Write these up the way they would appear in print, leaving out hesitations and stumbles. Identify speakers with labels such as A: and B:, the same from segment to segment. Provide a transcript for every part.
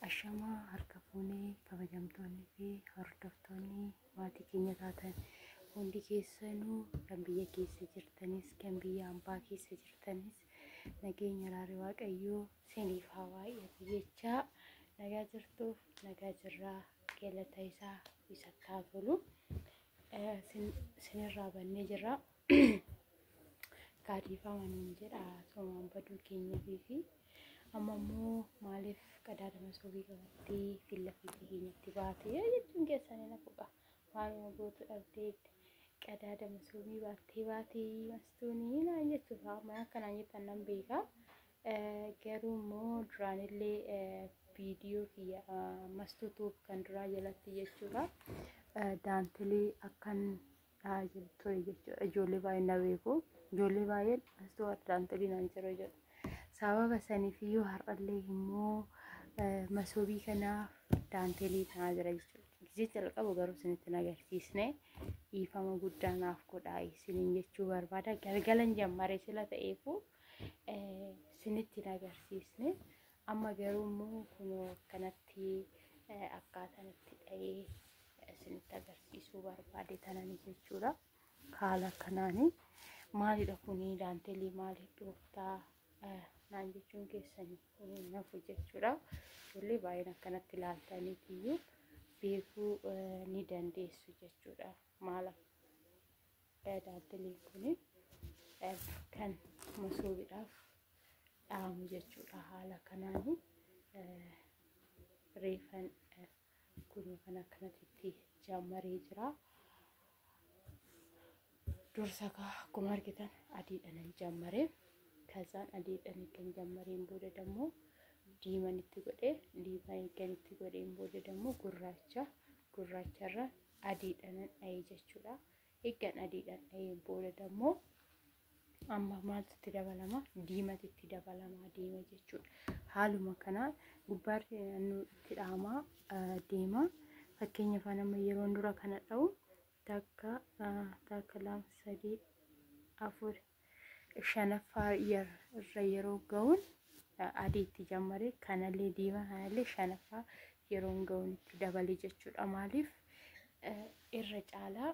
A: Ashamaa harka fuunee kabajamtoonni fi hordoftoonni maatii keenya taatan hundi keessanuu kan biyya keessa jirtanis kan biyya hambaa keessa jirtanis nageenya araarri waaqayyoo siniif haa baay'atu jechaa nagaa jirtuuf nagaa jirraa galata isaa isatti haa tolu. Sinirraa bannee jirra. Kaadhiifama nuun jedha somaan baduu keenyaafii fi amma immoo maaliif qadaada masoobii qabattee filla fiitii keenyatti baatee jechuun keessan hin hafuudha. Maaluma gootu dhabdee qadaada masoobii baattee baatee mastuunii naan jechuuf amma akkanaan jettan nan beeka. Garuu immoo duraanillee viidiyoo kiyya mastuutuuf kan duraa jalatti jechuudha. Daantilii akkan dhahaa jiru ture jechuudha. Ijoollee baay'een na beeku. Ijoollee baay'een mastuu daantilii naan jiru jedhu. Sababa saniif iyyuu har'allee immoo masoobii kanaaf daantilii ta'aa jira jechuudha. Gisee jalqabu garuu isinitti hin agarsiisne dhiifama guddaa naaf godhaa isiniin jechuu barbaada. Galgalan jammare sila ta'eefu isinitti hin agarsiisne. Amma garuu immoo kunoo akkanatti akkaataan itti dha'ee isinitti agarsiisuu barbaade tanani jechuudha. Haala kanaani maalidha kuni daantelii maaliif dhooftaa naan jechuun keessan hin hafu jechuudha. Ijoollee baay'een akkanatti ilaaltaniitiyyuu beekuu ni dandeessu jechuudha. Maal daanteliin kuni kan masoobiidhaaf dhaamu jechuudha. Haala kanaani reefan kunoo kan akkanatti itti jammaree jira. Dursa kaa akkuma argitan adiidhaan hin jammaree kazaan adiidhaan kan jammareen booda dammoo diiman itti godhee diimaa eeggan itti godheen booda dammoo gurraacha gurraacharra adiidhaan dhahee jechuudha. Eeggan adiidhaan dhaheen booda dammoo amma maaltu itti dabalama? Diimatu itti dabalama deema jechuudha. Haaluma kanaan gubbaarri nu itti dhaamaa deema. Fakkeenyaaf amma yeroon dura kana dha'u takka takka lama sadii afur shanaffaa irra yeroo ga'uun adii itti jammare kanallee diimaa kanallee shanaffaa yeroon ga'uun itti dabale jechuudha. Maaliif irra caalaa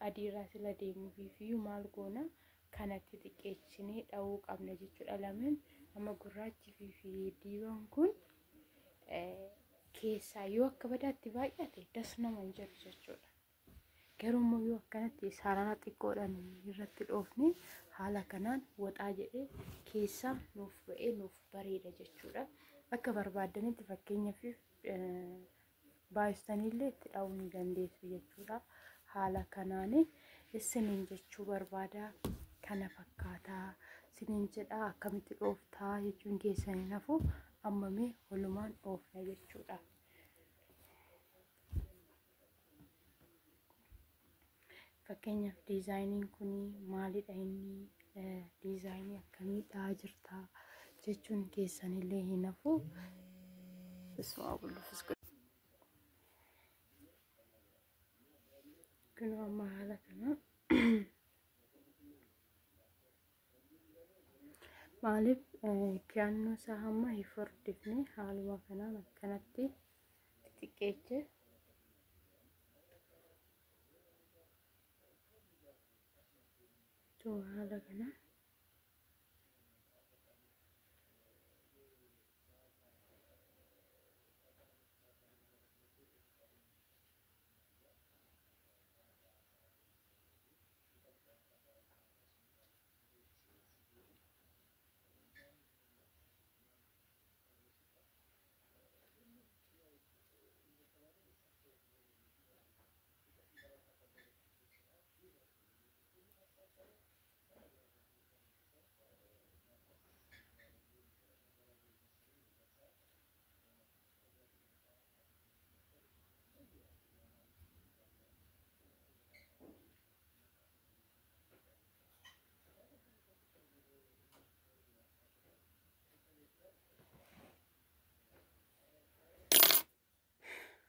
A: adiirraa sila deemuufiifiyyuu maal goona kanatti xiqqeessinee dha'uu qabna jechuudha. Lameen amma gurraachi fi diimaan kun keessaa yoo akka badaatti baay'ate das nama hin jedhu jechuudha. Garuu immoo yoo akkanatti sarara xiqqoodhaan irratti dhoofne haala kanaan waxaa jedhee keessaa nuuf ba'ee nuuf bareeda jechuudha. Akka barbaaddanitti fakkeenyaaf baay'istanillee itti dha'uu ni dandeessu jechuudha. Haala kanaan isiniin jechuu barbaada. Kana fakkaataa isiniin jedha akkamitti dhooftaa jechuun keessan hin hafu amma mee walumaan dhoofna jechuudha. Fakkeenyaaf diizaayiniin kun maalidha inni diizaayinii akkamii dhahaa jirta jechuun keessanillee hin hafu. Kunoo amma haala kana maaliif ki'annoo isaa hamma hin furdifne haaluma kanaan akkanatti xixiqqeeche haala kana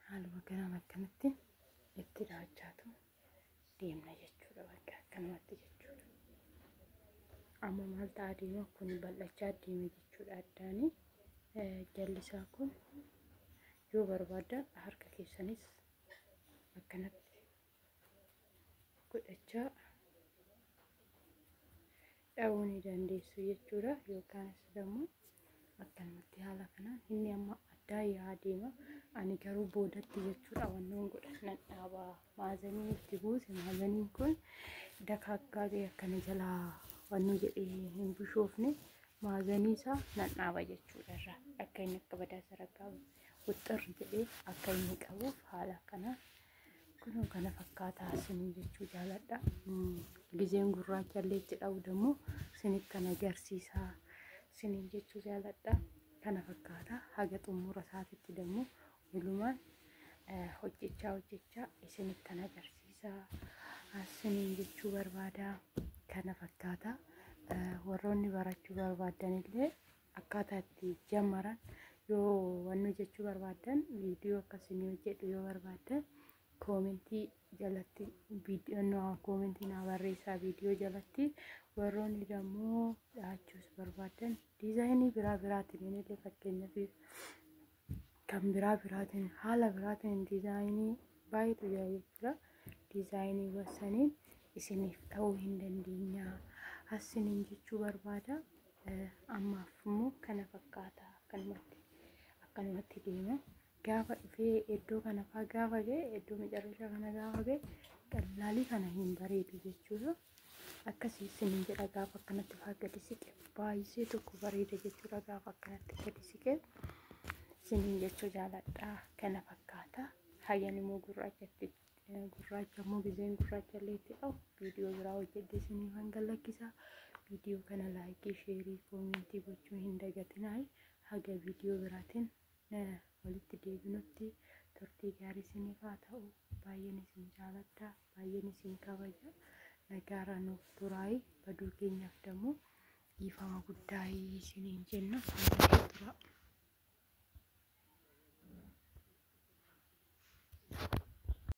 A: haaluma kanaan akkanatti itti dhaachaatu deemna jechuudha. Bakka akkanumatti jechuudha. Amma maal ta'a deema kun bal'achaa deeme jechuudha addaani. Jallisaa kun yoo barbaaddan harka keessanis akkanatti godhachaa dha'uu ni dandeessu jechuudha. Yookaanis immoo akkanumatti haala kanaan inni amma addaa yaa deema. Ani garuu boodatti jechuudha wannoon godha nan dhaaba. Maazanii itti buuse, maazaniin kun dakaaggaa ga'e akkana jalaa wanni jedhee hin bushoofne, maazanii isaa nan dhaaba jechuudha irraa akka inni akka badaa saraggaa wuxxirri jedhee akka inni qabuuf haala kanaan kunoo kana fakkaataa isinii jechuu jaaladha. Gizeen gurraacha illee itti dha'u dammoo isinitti kan agarsiisaa isiniin jechuu jaaladha. Kana fakkaata, haga xumura isaatitti dammoo walumaan hojjechaa hojjechaa isinitti kan agarsiisaa isiniin jechuu barbaada. Kana fakkaata. Warroonni barachuu barbaadan illee akkaataa itti jammaran yoo wannu jechuu barbaadan, viidiyoo akkasii hojjedhu yoo barbaadan, koomentii jalatti viidiyoo koomentii naa barreessaa viidiyoo jalatti. Warroonni dammoo dhahachuus barbaadan diizaayinii biraa biraatiin illee, fakkeenyaaf kan biraa biraatiin, haala biraatiin diizaayinii baay'eetu jira jechuudha. Diizaayinii saniin isiniif dha'uu hin dandeenya asiniin jechuu barbaada. Ammaaf immoo kana fakkaata, akkanumatti akkanumatti deema. Gaafa dhufee iddoo kana faa gaafa ga'e, iddoo macarrashaa kana gaafa ga'e, qallaalii kana hin bareedu jechuudha. Akkasii isiniin jedha, gaafa akkanatti faa gadi siqe baay'isee tokko bareeda jechuudha, gaafa akkanatti gadi siqe isiniin jechuu jaaladha. Kana fakkaata. Hayyan immoo gurraachatti, gurraacha immoo gizeen gurraacha illee itti dha'u viidiyoo biraa hojjedhe isiniif hanga lakkisa. Viidiyoo kana laayikii, sheerii, koomentii gochuu hin dagatinaa. Haga viidiyoo biraatiin walitti deebinutti turtii gaarii isiniif haa ta'u. Baay'een isin jaaladha, baay'een isin kabaja. Nagaara nuuf turaayi, baduu keenyaaf dammoo dhiifama guddaa isiniin jenna. Tura.